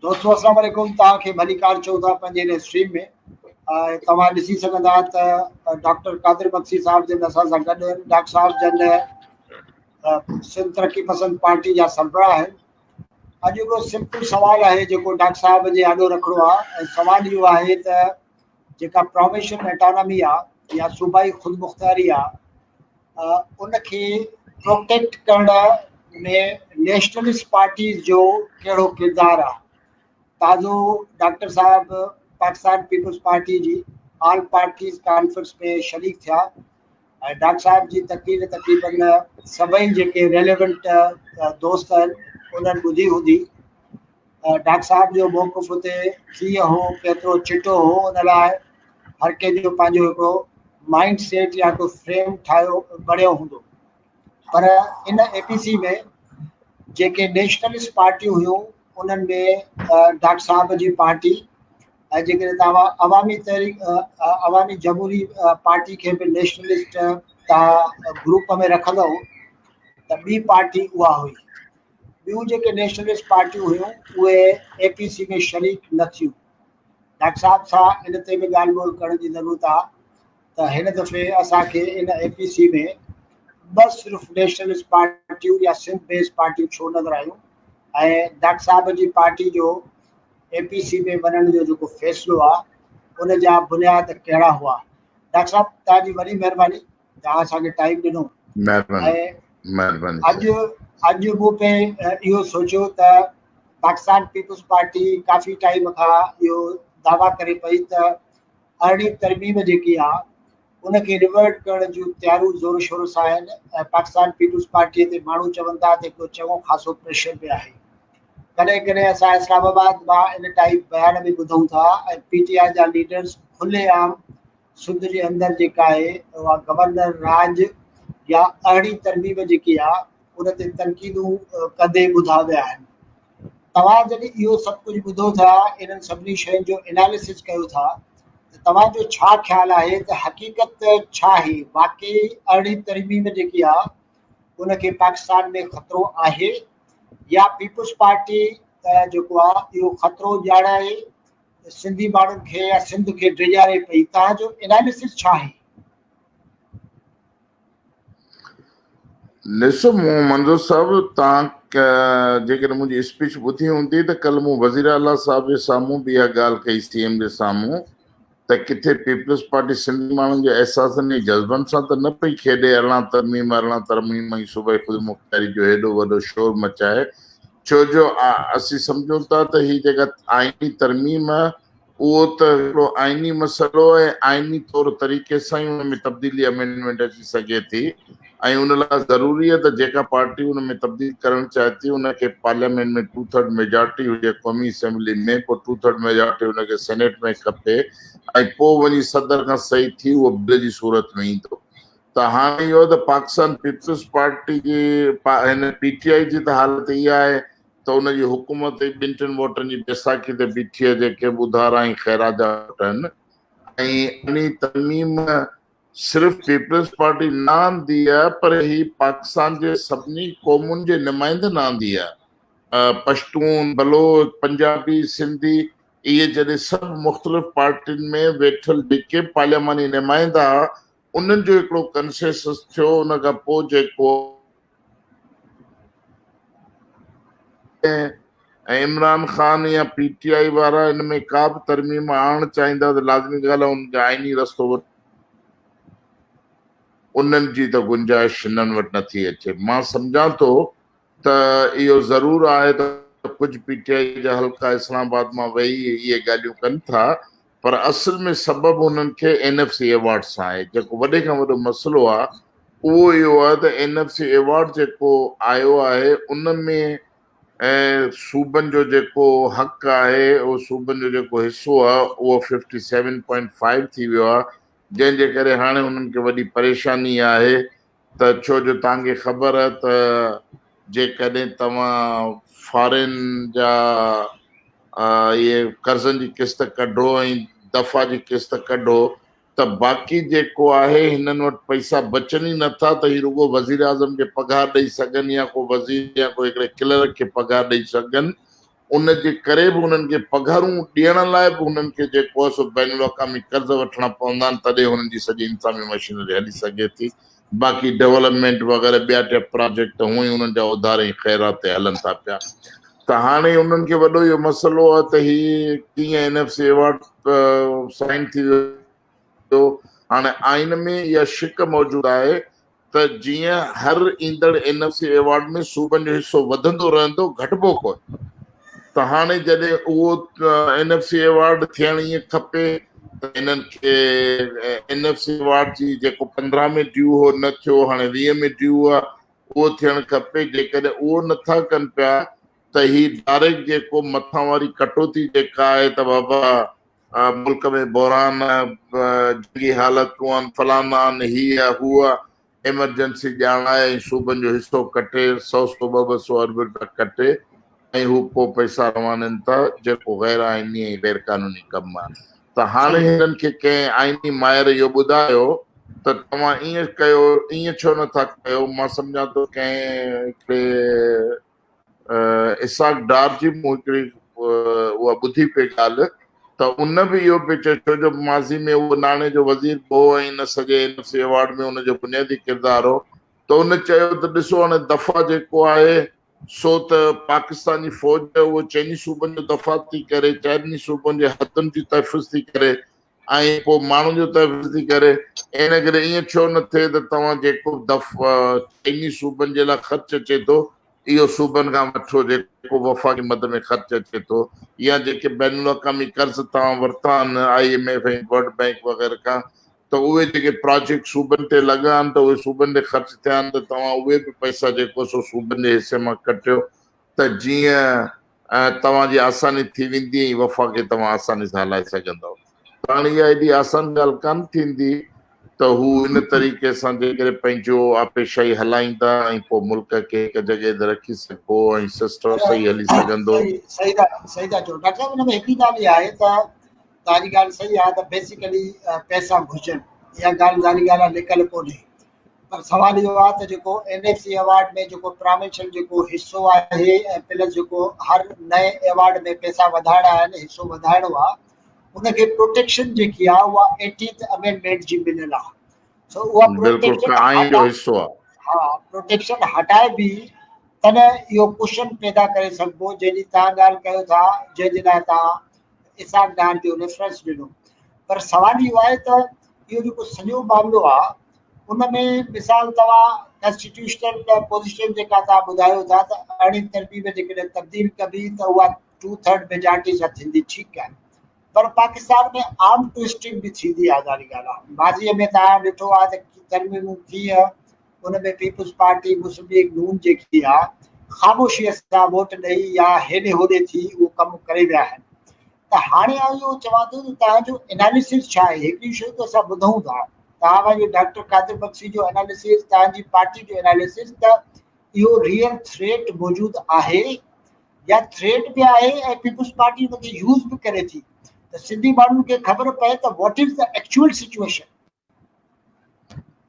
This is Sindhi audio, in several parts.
دوستو اسلام عليڪم توهان کي ڀليڪار چئون ٿا پنهنجي هن اسٽريم ۾ ۽ توهان ڏسي سگهندا ته ڊاڪٽر قادر بخشي صاحب جن اسان سان گڏ آهن. ڊاڪٽر صاحب جن سنڌ ترقي پسند پارٽي جا سربراهه آهن. اڄ هڪڙو سمپل سوال آهي جيڪو ڊاڪٽر صاحب جي آڏو رکڻو آهي ۽ سوال اهو آهي ته جيڪا پروويشن اٽانامي آهي يا صوبائي خود مختياري آهي ان کي پروٽيڪٽ ڪرڻ ۾ نيشنلسٽ پارٽيز جو ڪهڙو ڪردار آهي. تازو ڊاڪٽر صاحب پاڪستان پيپلز پارٽي جي آل پارٽيز ڪانفرنس ۾ شريڪ ٿيا ۽ ڊاڪٽر صاحب جي تقرير تقريبن سڀئي جيڪي ريليونٽ دوست آهن انهن ٻڌي هوندي. ڊاڪٽر صاحب جو موقف اتي ڪيئن هو، ڪيترو چٽو هو، ان لاء هر ڪنهن جو پنهنجو هڪڙو مائنڊ سيٽ يا هڪڙو فريم ٺاهيو بڻيو هوندو. پر ان اي پي سي ۾ جيڪي نيشنلسٽ پارٽيون هيون انهن ۾ ڊاڪٽر صاحب جي پارٽي ۽ جيڪڏهن توهان عوامي تحريڪ عوامي جمهوري پارٽي کي به نيشنلسٽ توهان گروپ ۾ رکندو ته ٻي پارٽي اها هئي. ٻيون جيڪي نيشنلسٽ پارٽيون هيون اهي اي پي سي ۾ شريڪ نه ٿيون. ڊاڪٽر صاحب سان ان تي به ڳالهه ٻولهه ڪرڻ جي ضرورت آهي ته هن دفعي اسان کي ان اي پي سي ۾ ٻه صرف نيشنلسٽ پارٽيون يا سنڌ بيس پارٽيون ڇو نظر آيون ۽ ڊاڪٽر صاحب جي پارٽي جو اي پي سي ۾ وڃڻ جو جيڪو فيصلو آ ان جا بنياد ڪهڙا هئا. ڊاڪٽر صاحب توهان جي وڏي مهرباني توهان اسان کي ٽائيم ڏنو. مهرباني مهرباني. اڄ اڄ مون پي اهو سوچيو ته پاڪستان پيپلز پارٽي ڪافي ٽائيم کان اهو دعويٰ ڪري پئي ته ارڙهين ترميم جيڪي آ ان کي ريورٽ ڪرڻ جون تياريون زور شور سان آهن ۽ پاڪستان پيپلز پارٽي تي ماڻهو چون ٿا ته هڪڙو چڱو خاصو پريشر به آهي. ڪڏهن ڪڏهن اسان اسلام آباد مان ان ٽائيپ بيان به ٻڌون ٿا ۽ پي ٽي آء جا ليڊرز کلي عام سنڌ جي اندر جيڪا آهي اها گورنر راڄ يا ارڙهين ترميم جيڪي آ ان تي تنقيدون ڪندي ٻڌا ويا آهن. توهان جڏهن اهو سڀ ڪجهه ٻڌو ٿا، انهن سڀني شين جو اناليسز ڪيو ٿا ته توهان جو ڇا خيال آهي ته حقيقت ڇا آهي؟ واقعي ارڙهين ترميم جيڪي آ ان کي پاڪستان ۾ خطرو آهي يا پيپلز پارٽي جيڪو آ اهو خطرو ڄاڻائي سنڌي ماڻهن کي يا سنڌ کي ڊيڄاري پئي؟ توهان جو اناليسز ڇا آهي؟ ڏسو منظور صاحب توهان جيڪڏهن منهنجي اسپيچ ٻڌي هوندي ته ڪلهه مون وزير اعليٰ صاحب جي سامهون به اها ڳالهه ڪئي سي ايم جي سامهون ته ڪٿي پيپلز پارٽي سنڌي ماڻهن جي احساسن ۽ جذبن سان ته نه پئي کيڏي ارڙهن ترميم ارڙهن ترميم ۽ صوبائي خودمختياري جو هيڏو وڏو شور مچائي ڇو جو اسين سمجهون ٿا ته هي جيڪا آئيني ترميم اهو ته هڪڙو آئيني مسئلو ۽ آئيني طور طريقي سان ئي ان ۾ تبديلي امينڊمينٽ اچي سگهي ٿي ۽ ان لاء ضروري آهي ته جيڪا پارٽي ان ۾ تبديل ڪرڻ چاهي ٿي ان کي پارليامينٽ ۾ ٽو ٿرڊ ميجارٽي هجي قومي اسيمبلي ۾ پوء ٽو ٿرڊ ميجارٽي ان کي سينيٽ ۾ کپي ۽ پوء وڃي صدر کان صحيح ٿي اهو بل جي صورت ۾ ايندو ته هاڻي اهو ته پاڪستان پيپلز پارٽي جي هن پي ٽي آء جي ته حالت اها آهي ته ان جي حڪومت ئي ٻن ٽن ووٽن جي بيساکي تي بيٺي آهي جيڪي به اڌارا ۽ خيرات جا ووٽ آهن ۽ انهي ترميم صرف پيپلز پارٽي نه آندي آهي پر هي پاڪستان جي سڀني قومن جي نمائندن آندي آهي پشتون، بلوچ، پنجابي، سنڌي اهي جڏهن سڀ مختلف پارٽين ۾ ويٺل جيڪي به پارلياماني نمائندا ها انهن جو هڪڙو ڪنسيسس ٿيو ان کان پوء جيڪو ۽ عمران خان يا پي ٽي آء وارا ان ۾ ڪا به ترميم آڻڻ چاهيندا ته لازمي ڳالهه آهي انهن کي آئيني رستو وٺڻو انهن جي ته گنجائش هنن وٽ نٿي اچي. مان سمجهان ٿو ته اهو ضرور آهي ته ڪجهه پي ٽي آء جا حلقا اسلام آباد مان ويهي اهي ڳالهيون ڪن ٿا پر اصل ۾ سبب انهن کي اين ايف سي ايوارڊ سان آهي جيڪو وڏي کان وڏو مسئلو آهي اهو اهو آهي ته اين ايف سي ايوارڊ جيڪو آيو آهي ان ۾ صوبن جو جيڪو حق آهي اهو صوبن جو جيڪو حصو آهي اهو ففٽي سيون پوائنٽ فائيو ٿي ويو آهي جنهن جي ڪري هاڻي انهن کي وڏي پريشاني آهي ته ڇو جو توهان کي خبر آهي ته جيڪڏهن توهان فارين جا اهي قرضن جي قسط ڪڍو ۽ دفعا جي قسط ڪڍو ته باقي جيڪو آهي هنن وٽ پئسا بچن ئي نٿا ته هي رڳو وزيراعظم کي پگهار ڏئي سگهن يا ڪو وزير يا ڪو هڪڙي ڪلرڪ کي پگهار ڏئي سگهن. ان جي ڪري به انهن کي پگهارون ڏيڻ لاء به انهن کي جيڪو آهي سو بين الاقوامي قرض وٺڻا پوندا آهن تڏهن انهن جي سڄي انتظامي مشينري هلي سگهي ٿي باقي ڊولپمينٽ وغيره ٻيا ٽيا پراجيڪٽ هونئن ئي انهن جا اڌار ۽ خيرات تي هلن ٿا پيا ته هاڻي انهن کي وڏو اهو مسئلو آهي ته هي ڪيئن N F C award sign ٿي ويو هاڻي آئين ۾ اها شق موجود آهي ته جيئن هر ايندڙ اين ايف سي ايوارڊ ۾ صوبن جو حصو وڌندو رهندو گهٽبو ڪونه ته هاڻي جڏهن اهو اين ايف سي ايوارڊ ٿيڻ ائين کپي ته انهن کي اين ايف سي ايوارڊ جي جيڪو 15 ۾ ڊيو هو نه ٿيو هاڻي 20 ۾ ڊيو آهي اهو ٿيڻ کپي جيڪڏهن اهو نٿا ڪن پيا ته هي ڊائريڪٽ جيڪو مٿان واري ڪٽوتي جيڪا آهي ته بابا ملڪ ۾ بحران جنگي حالتون آهن فلانا آهن هي آهي هو آهي ايمرجنسي ڄاڻائي ۽ صوبن جو حصو ڪٽي سو سو ٻه ٻه سو ارب رپيا ڪٽي ۽ هو پوء پئسا روانين ٿا جيڪو غير آئيني ۽ غير قانوني ڪم آهي ته هاڻي هنن کي ڪنهن آئيني ماهر اهو ٻڌايو ته توهان ائين ڪيو ائين ڇو نٿا ڪيو مان سمجهان ٿو ڪنهن هڪڙي اسحاق ڊار جي مون هڪڙي اها ٻڌي پئي ڳالهه ته ان به اهو پئي چيو ڇو جو ماضي ۾ اهو ناڻي جو وزير به هو ۽ ان سڄي اين ايف سي ايوارڊ ۾ ان جو بنيادي ڪردار هو ته ان چيو ته ڏسو هاڻي دفاع جيڪو آهي سو ته پاڪستان جي فوج اهو چئني صوبن جو دفاع ٿي ڪري چئني صوبن جي حدن جي تحفظ ٿي ڪري ۽ پوء ماڻهن جو تحفظ ٿي ڪري ان ڪري ائين ڇو نه ٿئي ته توهان جيڪو چئني صوبن جي لاء خرچ اچي ٿو اهو صوبن کان وٺو جيڪو وفاقي مد ۾ خرچ اچي ٿو يا جيڪي بين الاقوامي قرض توهان ورتا آهن I M F ۽ world bank وغيره کان ته اهي جيڪي پراجيڪٽ صوبن تي لڳا آهن ته اهي صوبن تي خرچ ٿيا آهن ته توهان اهي به پئسا جيڪو سو صوبن جي حصي مان ڪٽيو ته جيئن توهان جي آساني ٿي ويندي ۽ وفاق کي توهان آساني سان هلائي سگهندؤ. ته هاڻي اها ايڏي آسان ڳالهه ڪانه ٿيندي ته هو ان طريقي سان جيڪڏهن پنهنجو آپيشاهي هلائيندا ۽ پوء ملڪ کي هڪ جڳهه تي رکي سگهبو ۽ سسٽم صحيح هلي سگهندو. صحيح ٿا صحيح ٿا چئو ڊاڪٽر صاحب ان ۾ هڪڙي ڳالهه اها آهي ته توهان جي ڳالهه صحيح آهي ته بيسيڪلي پئسا گهرجن اها ڳالهه ظاهري ڳالهه آهي لڪل ڪونهي پر سوال اهو آهي ته جيڪو اين ايف سي ايوارڊ ۾ جيڪو پراونشل جيڪو حصو آهي ۽ پلس جيڪو هر نئين ايوارڊ ۾ پئسا وڌائڻا آهن حصو وڌائڻو آهي ان کي پروٽيڪشن جيڪي آهي اها ايٽينٿ امينڊمينٽ جي مليل آهي سو اها پروٽيڪشن آئين جو حصو آهي ها پروٽيڪشن هٽائي به تڏهن اهو ڪوشن پيدا ڪري سگهبو جنهن جي تان ڳالهه ڪيو ٿا جنهن جي لاء تان اسحاق ڊار جو ريفرنس ڏنو پر سوال اهو آهي ته اهو جيڪو سڄو معاملو آهي ان ۾ مثال توهان ڪانسٽيٽيوشنل پوزيشن جيڪا توهان ٻڌايو ٿا ته ارڙهين ترميم جيڪڏهن تبديل ڪبي ته اها ٽو ٿرڊ ميجارٽي سان ٿيندي ٺيڪ آهي پر پاڪستان ۾ عام ٽوئسٽنگ به ٿيندي آهي ظاهري ڳالهه آهي ماضي ۾ توهان ڏٺو آهي ته ترميمون ڪيئن ان ۾ پيپلز پارٽي مسلم ليگ نون جيڪي آهي خاموشي سان ووٽ ڏئي يا هيڏي هوڏي ٿي اهو ڪم ڪري ويا آهن ته هاڻي آئون اهو چوان ٿو ته توهان جو اناليسز ڇا آهي؟ هڪڙي شيء ته اسان ٻڌون ٿا توهان پنهنجي ڊاڪٽر قادر بخشي جو اناليسز توهان جي پارٽي جو اناليسز ته اهو ريئل ٿريٽ موجود آهي يا ٿريٽ به آهي ۽ پيپلز پارٽي ان کي يوز به ڪري ٿي ته سنڌي ماڻهن کي خبر پئي ته what is the actual situation.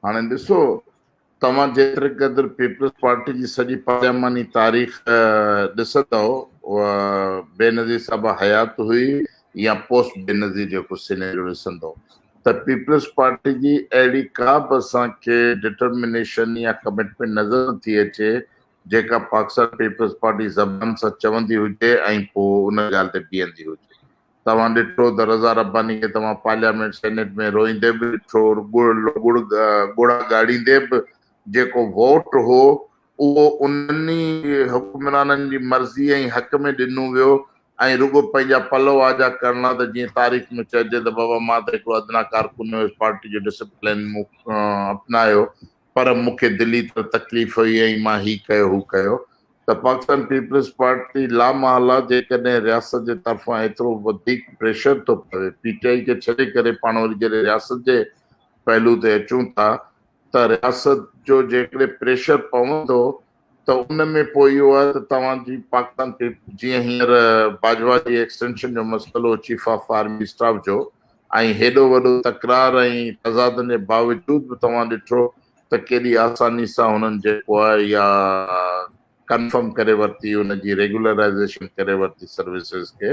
هاڻي ڏسو توهان جيتري قدر پيپلز پارٽي جي سڄي پارلياماني تاريخ ڏسندؤ اها بينظير صاحبه حيات هئي يا پوسٽ بينظير جيڪو سينيريو ڏسندؤ ته پيپلز پارٽي جي اهڙي ڪا به اسان کي ڊٽرمنيشن يا ڪمٽمينٽ نظر نٿي اچي جيڪا پاڪستان پيپلز پارٽي زبان سان چوندي هجي ۽ پوء ان ڳالهه تي بيهندي هجي. توهان ڏٺو ته رضا رباني کي توهان پارليامينٽ سينيٽ ۾ روئيندي به ڏٺو، ڳوڙها ڳاڙيندي به جيڪو ووٽ هو اهو انهن ئي حڪمرانن جي مرضي ۽ حق ۾ ڏنو ويو ۽ رڳو پنهنجا پلو آجا ڪرڻا ته جيئن تاريخ ۾ چئجي ته بابا مان ته هڪڙو ادنيٰ ڪارڪن هيس پارٽي جو ڊسپلين مون اپنايو پر مون کي دلي طرح تڪليف هئي ۽ مان هي ڪيو هو ڪيو ته پاڪستان پيپلز پارٽي لامحاله جيڪڏهن رياست جي طرفان ايترو وڌيڪ پريشر ٿو پوي پي ٽي آئي کي ڇڏي ڪري پاڻ وري جڏهن رياست جي پهلو تي اچون ٿا ته رياست جو جيڪڏهن پريشر پوندو ته ان ۾ پوء اهو آهي ته توهان جي پاڪستان پيپلز جيئن هينئر باجوا جي ايڪسٽينشن جو مسئلو چيف آف آرمي اسٽاف جو ۽ هيڏو وڏو تڪرار ۽ تضادن جي باوجود به توهان ڏٺو ته ڪيڏي آساني سان هنن جيڪو آهي اها ڪنفرم ڪري ورتي ان جي ريگولرائيزيشن ڪري ورتي سروسز کي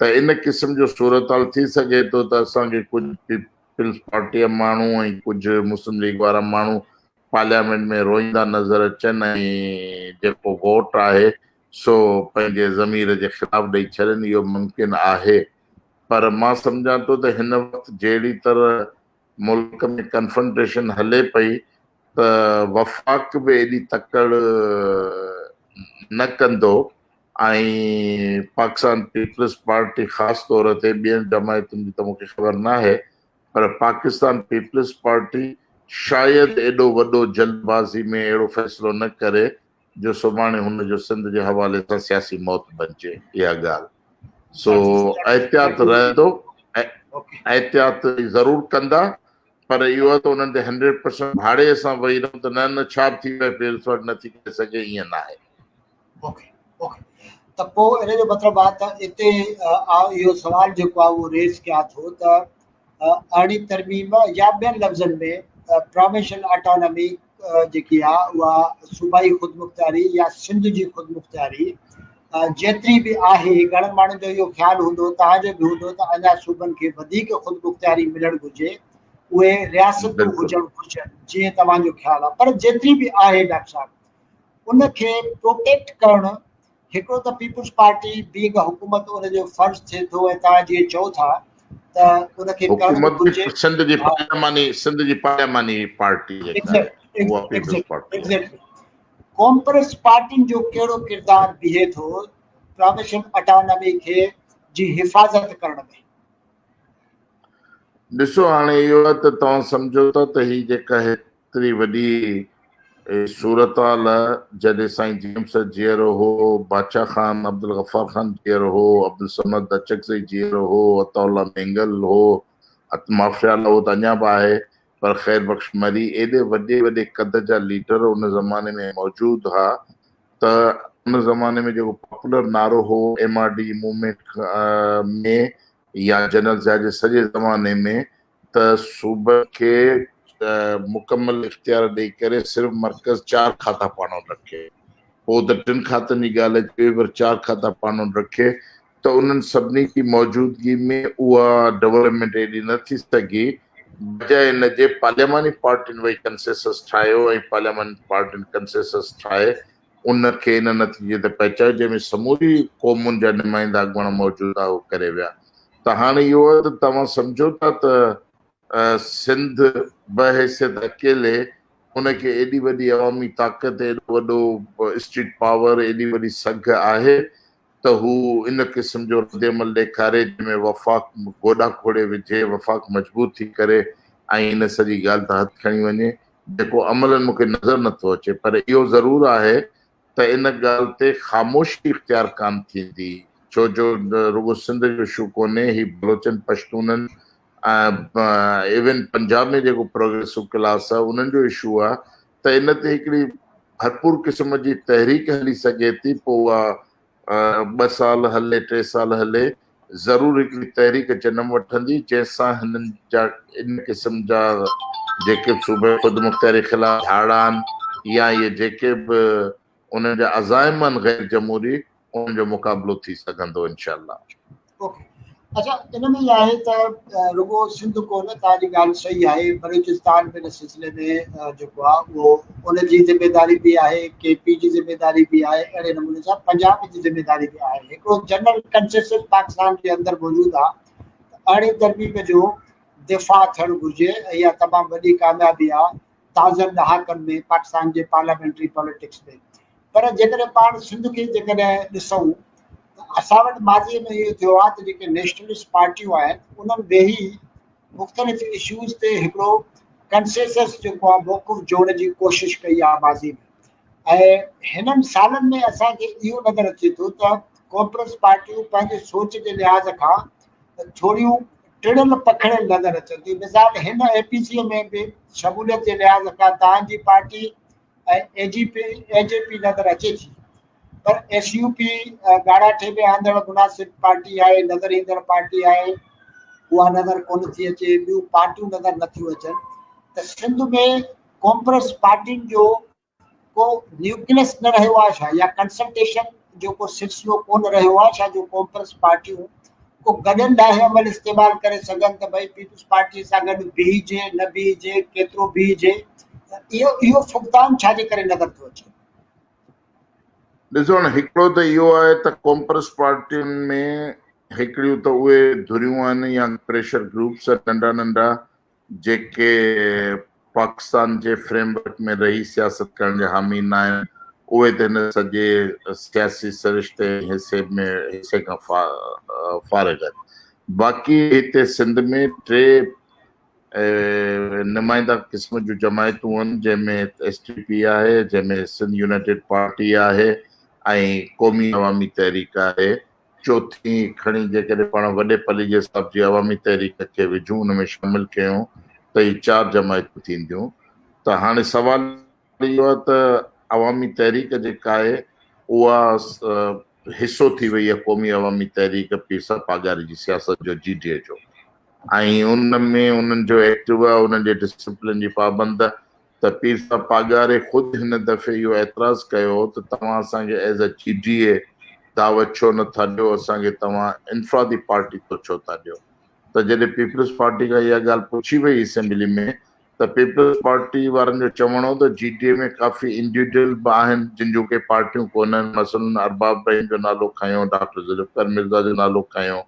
ته ان قسم جو صورتحال ٿي سگهي ٿو ته اسان کي ڪجهه پيپلز پارٽي جا ماڻهو ۽ ڪجهه مسلم ليگ وارا ماڻهو پارليامينٽ ۾ روئيندا نظر اچن ۽ جيڪو ووٽ آهي سو پنهنجي ضمير جي خلاف ڏئي ڇڏين اهو ممڪن آهي پر مان سمجهان ٿو ته هن وقت جهڙي طرح ملڪ ۾ ڪنفرنٽيشن هلي پئي ته وفاق به ايڏي تڪڙ نه ڪندو ۽ پاڪستان پيپلز پارٽي خاص طور تي ٻين جماعتن جي ته مونکي خبر ناهي پر پاڪستان پيپلز پارٽي شايد ايڏو وڏو جلدبازي ۾ اهڙو فيصلو نه ڪري جو سڀاڻي هن جو سنڌ جي حوالي سان سياسي موت بنجي اها ڳالهه سو احتياط رهندو احتياط ضرور ڪندا پر اهو آهي ته انهن تي هنڊريڊ پرسنٽ ڀاڙي سان ويهي رهون ته نه نه ڇا به ٿي ويو پيرس وٽ نٿي ڪري سگهي ائين ناهي. اوڪي اوڪي ته پوء ان جو مطلب آهي ته اتي اهو سوال جيڪو آهي اهو ريز ڪيان ٿو ته ارڙهين ترميم يا ٻين لفظن ۾ پراونشل اٽانامي جيڪي آهي اها صوبائي خودمختياري يا سنڌ جي خودمختياري جيتري به آهي گهڻن ماڻهن جو اهو خيال هوندو توهان جو به هوندو ته اڃا صوبن کي وڌيڪ خودمختياري ملڻ گهرجي اهي رياستون هجڻ گهرجن جيئن توهان جو خيال آهي پر جيتري به آهي ڊاڪٽر صاحب ان کي پروٽيڪٽ ڪرڻ هڪڙو ته پيپلز پارٽي بينگ حڪومت ان جو فرض ٿئي ٿو ۽ توهان جيئن چئو ٿا ته ان کي ڪرڻ به گهرجي. سنڌ جي پارلياماني سنڌ جي پارلياماني پارٽي جيڪا آهي اها پيپلز پارٽي آهي. قومپرست پارٽين جو ڪهڙو ڪردار بيهي ٿو پراونشل اٽانامي کي جي حفاظت ڪرڻ ۾؟ ڏسو هاڻي اهو آهي ته توهان سمجهو ٿا ته هي جيڪا هيتري وڏي صورتحال جڏهن سائين جي ايم سيد جيئرو هو، باچا خان عبدالغفار خان جيئرو هو، عبدالصمد اچڪزئي جيئرو هو، عطاء الله مينگل هو، مافيا الله اهو ته اڃا به آهي پر خير بخش مري ايڏي وڏي وڏي قد جا ليڊر ان زماني ۾ موجود ها ته ان زماني ۾ جيڪو پاپولر نعرو هو ايم آر ڊي موومينٽ ۾ يا جنرل ضياء جي سڄي زماني ۾ ته صوبن کي مڪمل اختيار ڏئي ڪري صرف مرڪز چار کاتا پاڻ وٽ رکي پوء ته ٽن کاتن جي ڳالهه اچي وئي پر چار کاتا پاڻ وٽ رکي ته انهن سڀني جي موجودگي ۾ اها ڊولپمينٽ ايڏي نه ٿي سگهي بجاء ان جي پارلياماني پارٽين وئي ڪنسيسس ٺاهيو ۽ پارلياماني پارٽين ڪنسيسس ٺاهي ان کي ان نتيجي تي پهچايو جنهن ۾ سموري قومن جا نمائندا اڳواڻ موجود هئا اهو ڪري ويا ته هاڻي اهو آهي ته توهان سمجهو ٿا ته سنڌ بحيثيت اڪيلي ان کي ايڏي وڏي عوامي طاقت ايڏو وڏو اسٽريٽ پاور ايڏي وڏي سگهه آهي ته هو ان قسم جو ردعمل ڏيکاري جنهن ۾ وفاق گوڏا کوڙي وجهي، وفاق مجبور ٿي ڪري ۽ ان سڄي ڳالهه تان هٿ کڻي وڃي، جيڪو عملاً مون کي نظر نه ٿو اچي پر اهو ضرور آهي ته ان ڳالهه تي خاموشي اختيار ڪانه ٿيندي ڇو جو رڳو سنڌ جو اشو ڪونهي هي بلوچن، پشتونن ۽ ايون پنجاب ۾ جيڪو پروگريسو ڪلاس آهي انهن جو اشو آهي ته ان تي هڪڙي ڀرپور قسم جي تحريڪ هلي سگهي ٿي پوء اها ٻه سال هلي ٽي سال هلي ضرور هڪڙي تحريڪ جنم وٺندي جنهن سان هنن جا ان قسم جا جيڪي به صوبي خودمختياري خلاف ڌاڙا آهن يا اهي جيڪي به انهن جا عزائم آهن غير جمهوري انهن جو مقابلو ٿي سگهندو انشاء الله. اوڪي اڇا ان ۾ اها آهي ته رڳو سنڌ ڪو نه توهان جي ڳالهه صحيح آهي بلوچستان به ان سلسلي ۾ جيڪو آهي اهو ان جي ذميداري به آهي ڪي پي جي ذميداري به آهي اهڙي نموني سان پنجاب جي ذميداري به آهي هڪڙو جنرل ڪنسيسس پاڪستان جي اندر موجود آهي ارڙهين ترميم جو دفاع ٿيڻ گهرجي ۽ اها تمام وڏي ڪاميابي آهي تازن ڏهاڪن ۾ پاڪستان جي پارليامينٽري پاليٽڪس ۾ پر جيڪڏهن پاڻ سنڌ کي جيڪڏهن ڏسون ته اسان وٽ ماضي ۾ اهو ٿيو آهي ته جيڪي نيشنلسٽ پارٽيون آهن انهن ويهي مختلف اشوز تي هڪڙو ڪنسيسس جيڪو آهي موقف جوڙڻ جي ڪوشش ڪئي آهي ماضي ۾ ۽ هنن سالن ۾ اسان کي اهو نظر اچي ٿو ته قومپرست پارٽيون پنهنجي سوچ جي لحاظ کان ٿوريون ٽڙيل پکڙيل نظر اچن ٿيون. مثال هن اي پي سي ۾ به شموليت جي لحاظ کان توهان جي پارٽي ۽ اي جي پي اي جي پي نظر اچي ٿي پر ايس يو پي ڳاڙاٺي ۾ آندڙ مناسب پارٽي آهي نظر ايندڙ پارٽي آهي اها نظر ڪونه ٿي اچي ٻيون پارٽيون نظر نٿيون اچن ته سنڌ ۾ قومپرست پارٽين جو ڪو نيوڪليس نه رهيو آهي ڇا يا ڪنسلٽيشن جو ڪو سلسلو ڪونه رهيو آهي ڇا جو قومپرست پارٽيون ڪو گڏيل لاهي عمل استعمال ڪري سگهن ته ڀئي پيپلز پارٽي سان گڏ بيهجي نه بيهجي ڪيترو بيهجي؟ اهو فقدان ڇا جي ڪري نظر ٿو اچي؟ ڏسو هاڻي هڪڙو ته اهو آهي ته قومپرست پارٽين ۾ هڪڙيون ته اهي ڌريون آهن يا پريشر گروپس آهن ننڍا ننڍا جيڪي پاڪستان جي فريم ورڪ ۾ رهي سياست ڪرڻ جا حامي ناهن، اهي ته هن سڄي سياسي سرشتي ۽ حصي ۾ حصي کان فارغ آهن. باقي هتي سنڌ ۾ ٽي نمائنده قسم جون جماعتون آهن، جنهن ۾ ايس ٽي پي آهي، جنهن ۾ سنڌ يونائيٽيڊ پارٽي آهي ۽ قومي عوامي تحريڪ آهي. چوٿين کڻي جيڪڏهن پاڻ وڏي پليجي صاحب جي عوامي تحريڪ کي وجهون ان ۾ شامل ڪيون ته هي چار جماعتون ٿينديون ته هاڻي سوال اهو آهي ته عوامي تحريڪ جيڪا آهي اها حصو ٿي وئي آهي قومي عوامي تحريڪ پير صاحب پاڳاري جي سياست جو جي ڊي اي جو ۽ ان ۾ انهن جو ايڪٽو آهي انهن جي ڊسپلن جي پابند ته پير صاحب پاڳاري خود هن دفعي اهو اعتراض ڪيو هو ته توهان اسان کي ايز اي جي ڊي اي دعوت ڇو نه ٿا ڏيو، اسان کي توهان انفرادي پارٽي طور ڇو ٿا ڏيو؟ ته جڏهن پيپلز پارٽي کان اها ڳالهه پڇي وئي اسيمبلي ۾ ته پيپلز پارٽي وارن جو چوڻ هو ته جي ڊي اي ۾ ڪافي انڊيوڊيل به آهن جن جون ڪي پارٽيون ڪونهن، مثلاً ارباب رحيم جو نالو کنيو، ڊاڪٽر ذوالفقار مرزا جو نالو کنيو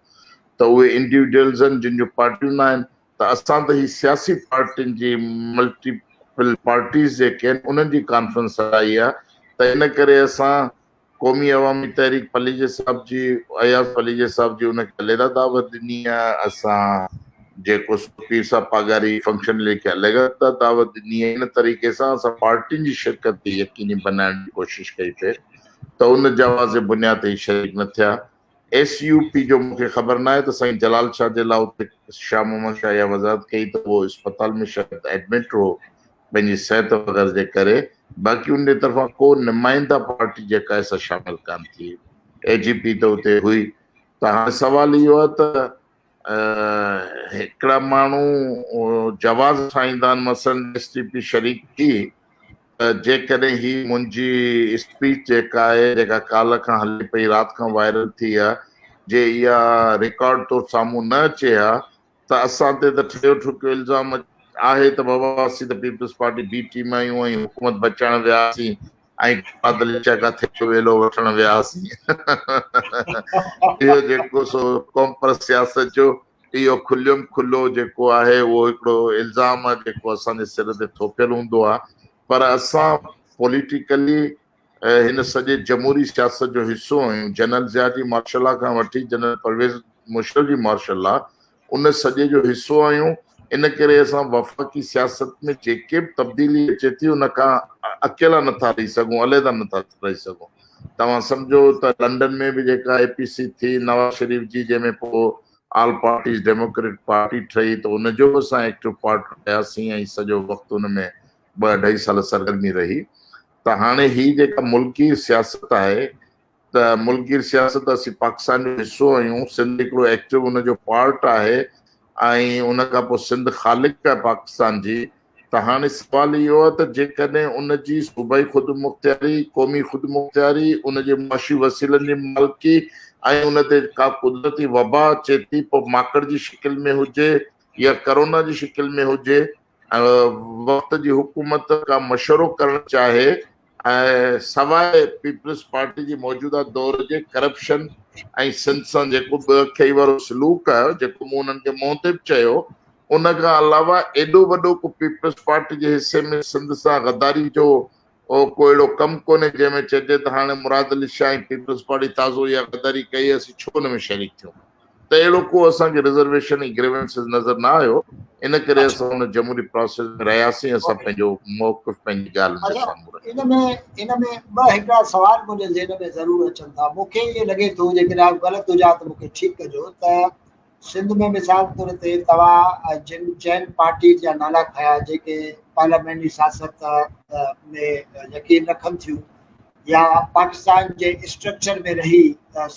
ته اهي انڊيوڊيلز آهن جن جون پارٽيون ناهن ته اسان ته هي سياسي پارٽين جي ملٽي پل پارٽيز جيڪي آهن انهن جي ڪانفرنس هلائي آهي ته ان ڪري اسان قومي عوامي تحريڪ پليجي صاحب جي اياز پليجي صاحب جي ان کي عليحده دعوت ڏني آهي، اسان جيڪو سو پير صاحب پاڳاري فنڪشن ليگ کي عليحده دعوت ڏني آهي. ان طريقي سان اسان پارٽين جي شرڪت کي يقيني بنائڻ جي ڪوشش ڪئي پئي ته ان جواز جي بنياد تي هي شريڪ نه ٿيا. ايس يو پي جو مون کي خبر ناهي ته سائين جلال شاهه جي لاء اتي شاهه محمد شاهه اها وضاحت ڪئي ته اهو اسپتال ۾ شايد ايڊمٽ هو پنهنجي صحت وغيره جي ڪري باقي ان جي طرفان ڪو نمائنده پارٽي جيڪا آهي سا شامل ڪانه ٿي. اي جي پي ته اتي هئي ته هاڻي سوال اهو آهي ته هڪڙا ماڻهو جواز ٺاهيندا آهن مثلاً ايس ٽي پي شريڪ ٿي ته جيڪڏهن هي منهنجي اسپيچ جيڪا آهي جيڪا ڪالهه کان هلي پئي رات کان وائرل ٿي آهي جي اها رڪارڊ طور سامهون نه اچي ها ته اسان تي ته ٺهيو ٺڪيو الزام آهي ته بابا اسين ته پيپلز پارٽي بي ٽيم آهيون ۽ حڪومت بچائڻ ويا هئاسين ۽ بادل شاهه کان ٿيلهو ويلو وٺڻ ويا هئاسين. اهو جيڪو سو قومپرست سياست جو اهو کليم کلو جيڪو آهي اهو هڪڙو الزام آهي جيڪو اسان جي سر تي ٿوپيل هوندو آهي پر اسان پوليٽيڪلي هن سڄي جمهوري سياست جو حصو آهيون. جنرل ضياء جي مارشل لا کان وٺي جنرل پرويز مشرف جي مارشل لا ان سڄي جو حصو آهيون ان ڪري اسان وفاقي سياست ۾ جيڪي به تبديلي اچي ٿي ان کان اڪيلا نٿا رهي سگهون عليحده نٿا رهي سگهون. توهان سمجهو ته لنڊن ۾ به جيڪا اي پي سي ٿي نواز شريف جي جنهن ۾ پوء آل پارٽيز ڊيموڪريٽ پارٽي ٺهي ته ان جو به اسان ايڪٽو پارٽ رهياسين ۽ سڄو وقت ان ۾ ٻه اڍائي سال سرگرمي رهي ته هاڻي هي جيڪا ملڪي سياست آهي ته ملڪي سياست اسين پاڪستان جو حصو آهيون، سنڌ هڪڙو ايڪٽو ان جو پارٽ آهي ۽ ان کان پوء سنڌ خالق آهي پاڪستان جي ته هاڻي سوال اهو آهي ته جيڪڏهن ان جي صوبائي خودمختياري، قومي خودمختياري، ان جي معاشي وسيلن جي مالڪي ۽ ان تي ڪا قدرتي وبا اچي ٿي پوء ماڪڙ جي شڪل ۾ هجي يا ڪرونا جي شڪل ۾ هجي ۽ وقت جي حڪومت ڪا مشورو ڪرڻ چاهي ۽ سواء پيپلز پارٽي جي موجوده دور جي ڪرپشن ۽ سنڌ سان جيڪو ٻه اکئي وارو سلوڪ آهي جيڪو مون انهن کي منهن تي به چيو ان کان علاوه ايڏو وڏو ڪو پيپلز پارٽي جي حصي ۾ سنڌ سان غداري جو ڪو اهڙو ڪم ڪونهي جنهن ۾ چئجي ته هاڻي مراد علي شاهه ۽ پيپلز پارٽي تازو اها غداري ڪئي اسين ڇو ان ۾ شريڪ ٿيون ته اهڙو ڪو اسان کي رزرويشن ۽ گريونسز نظر نه آيو ان ڪري اسان ان جمهوري پراسيس ۾ رهياسين اسان پنهنجو موقف پنهنجي ڳالهه ان جي سامهون رکي. ان ۾ ٻه هڪڙا سوال منهنجي ذهن ۾ ضرور اچن ٿا مون کي ائين لڳي ٿو جيڪڏهن آئون غلط هجان ته مون کي ٺيڪ ڪجو ته سنڌ ۾ مثال طور تي توهان جن چئن پارٽيز جا نالا کنيا جيڪي پارليامينٽري سياست ۾ يقين رکن ٿيون يا پاڪستان جي اسٽرڪچر ۾ رهي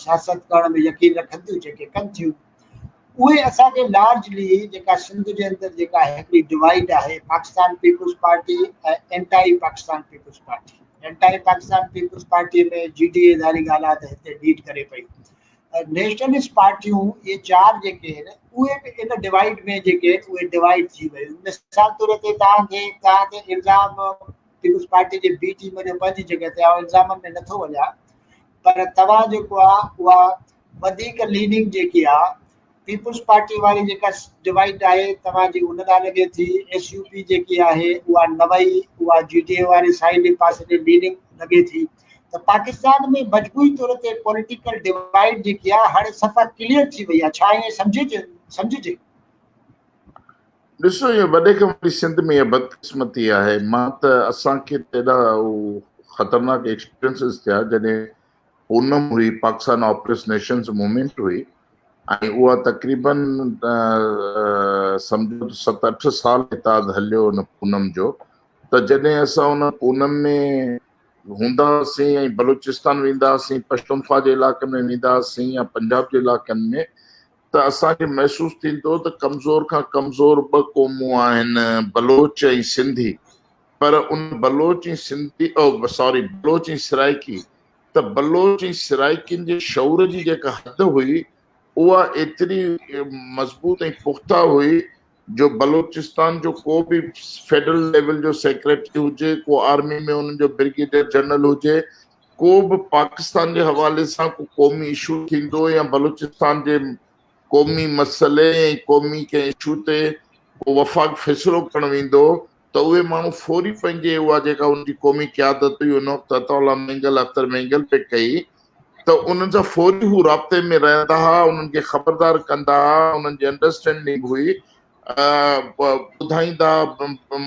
سياست ڪرڻ ۾ يقين رکن ٿيون جيڪي ڪن ٿيون اهي اسان کي لارجلي جيڪا سنڌ جي اندر جيڪا هڪڙي ڊوائيڊ آهي Pakistan Peoples Party ۽ anti Pakistan Peoples Party. Anti Pakistan Peoples Party ۾ جي ڊي اي ظاهري ڳالهه آهي ته هتي ليڊ ڪري پئي. نيشنلسٽ پارٽيون اهي چار جيڪي آهن اهي به ان ڊوائيڊ ۾ جيڪي آهن اهي ڊوائيڊ ٿي ويون. مثال طور تي توهان کي توهان تي الزام پيپلز پارٽي جي بي ٽيم جو پنهنجي جڳهه تي آئون الزامن ۾ نٿو وڃان پر توهان جيڪو آهي اها وڌيڪ ليننگ جيڪي آهي پيپلز پارٽي واري جيڪا ڊوائيڊ آهي توهان جي ان ڏانهن لڳي ٿي، ايس يو پي جيڪي آهي اها نوئي اها جي ڊي اي واري سائيڊ پاسي ڏي ليننگ لڳي ٿي ته پاڪستان ۾ مجموعي طور تي پوليٽيڪل ڊوائيڊ جيڪي آهي هاڻي صفا ڪليئر ٿي وئي آهي، ڇا ائين سمجهجي سمجهجي؟ ڏسو اهو وڏي کان وڏي سنڌ ۾ اها بدقسمتي آهي مان ته اسان کي ته ايڏا خطرناڪ ايڪسپيرينسز ٿيا جڏهن پونم هئي، پاڪستان آپريس نيشنز موومينٽ هئي ۽ اها تقريبن سمجهو ته ست اٺ سال اتحاد هليو ان پونم جو ته جڏهن اسان ان پونم ۾ هوندا هئاسين ۽ بلوچستان ويندا هئاسين، پشتونخوا جي علائقن ۾ ويندا هئاسين يا پنجاب جي علائقن ۾ ته اسان کي محسوس ٿيندو ته ڪمزور کان ڪمزور ٻه قومون آهن بلوچ ۽ سنڌي پر ان بلوچ ۽ سنڌي او سوري بلوچ ۽ سرائيڪي ته بلوچ ۽ سرائيڪين جي شعور جي جيڪا حد هئي اها ايتري مضبوط ۽ پخته هئي جو بلوچستان جو ڪو به فيڊرل ليول جو سيڪريٽري هجي ڪو آرمي ۾ انهن جو برگيڊيئر جنرل هجي ڪو به پاڪستان جي حوالي سان ڪو قومي اشو ٿيندو يا بلوچستان جي قومي مسئلي ۽ قومي ڪنهن اشو تي ڪو وفاق فيصلو ڪرڻ ويندو ته اهي ماڻهو فوري پنهنجي اها جيڪا ان جي قومي قيادت هئي ان وقت عطاء الله مينگل اختر مينگل پئي ڪئي ته انهن سان فوري هو رابطي ۾ رهندا ها انهن کي خبردار ڪندا ها انهن جي انڊرسٽينڊنگ هئي ٻڌائيندا